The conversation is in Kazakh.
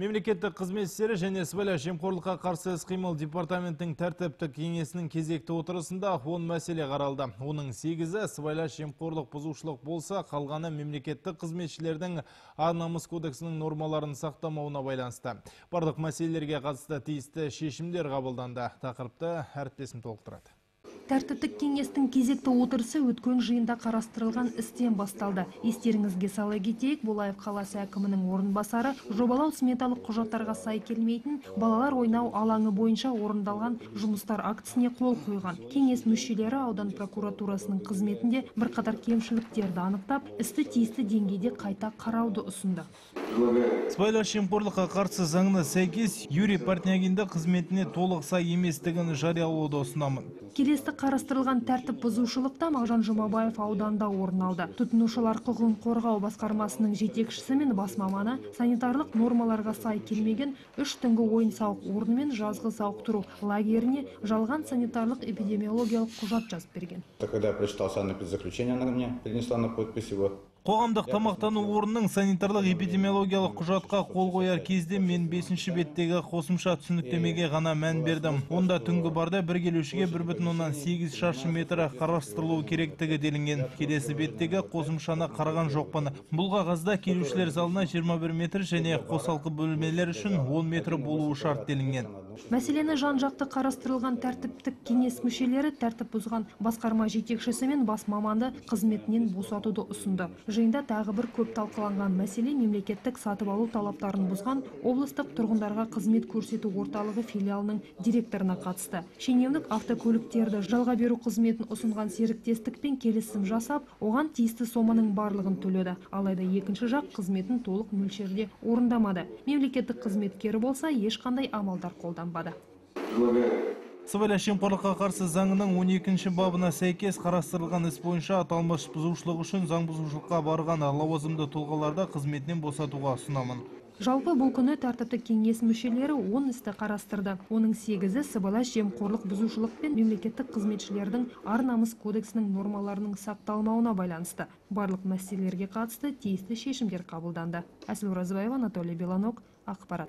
Мемлекеттік қызмет істері және сыбайлас жемқорлыққа қарсы іс-қимыл департаментінің тәртіптік кеңесінің кезекті отырысында 10 мәселе қаралды. Оның 8-і сыбайлас жемқорлық бұзушылық болса, қалғаны мемлекеттік қызметшілердің ар-намыс кодексінің нормаларын сақтамауына байланысты. Барлық мәселелерге қатысты тиісті шешімдер қабылданды. Тақырыпты әріптесім толықтырады. Тәртіптік кеңестің кезекті отырысы өткен жиында қарастырылған істен басталды. Естеріңізге сала кетейік, Булаев қаласы әкімінің орынбасары жобалау сметалық құжаттарға сай келмейтін балалар ойнау алаңы бойынша орындалған жұмыстар актісіне қол қойған. Кеңес мүшелері аудан прокуратурасының қызметінде бірқатар кемшіліктерді анықтап, істі тиісті деңгейде қайта қарауды ұсынды. Сыбайлас жемқорлыққа қарсы заңына сәйкес Юрий Портнягинді қызметіне толық сай еместігін жариялауды ұсынамын. Келесі қарастырылған тәртіп бұзушылықта Мағжан Жұмабаев ауданында орын алды. Тұтынушылар құқығын қорғау басқармасының жетекшісі мен бас маманы санитарлық нормаларға сай келмеген 3 түнгі ойын-сауық орны мен жазғы сауықтыру лагеріне жалған санитарлық эпидемиологиялық құжат жазып берген. Когда я прочитал санэпидзаключение, она мне принесла на подпись его. Қоғамдық тамақтану орнының санитарлық эпидемиологиялық құжатқа қол қояр кезде мен 5-ші беттегі қосымша түсініктемеге ғана мән бердім. Онда түнгі барда бір келушіге 1,8 шаршы метр қарастырылуы керектігі делінген. Келесі беттегі қосымшаны қараған жоқпын. Бұл қағазда келушілер залына 21 метр және қосалқы бөлмелер үшін 10 метр болуы шарт делінген. Мәселені жан-жақты қарастырылған тәртіптік кеңес мүшелері тәртіп бұзған басқарма жетекшісі мен бас маманды қызметінен босатуды ұсынды. Жиында тағы бір көп талқыланған мәселе мемлекеттік сатып алу талаптарын бұзған облыстық тұрғындарға қызмет көрсету орталығы филиалының директорына қатысты. Шенеунік автокөліктерді жалға беру қызметін ұсынған серіктестікпен келісім жасап, оған тиісті соманың барлығын төледі. Алайда екінші жақ қызметін толық мөлшерде орындамады. Мемлекеттік қызметкері болса, ешқандай амалдар қолданбады. Сыбайлас жемқорлыққа қарсы заңының 12-ші бабына сәйкес қарастырылған іс бойынша аталмыш бұзушылық үшін заң бұзушылыққа барған лауазымды тұлғаларды қызметінен босатуға ұсынамын. Жалпы бұл күні тәртіптік кеңес мүшелері 10 істі қарастырды. Оның 8-і сыбайлас жемқорлық бұзушылық пен мемлекеттік қызметшілердің ар-намыс кодексінің нормаларының сақталмауына байланысты. Барлық мәселелерге қатысты тиісті шешімдер қабылданды. Әсел Оразбаева, Анатолий Беланок, ақпарат.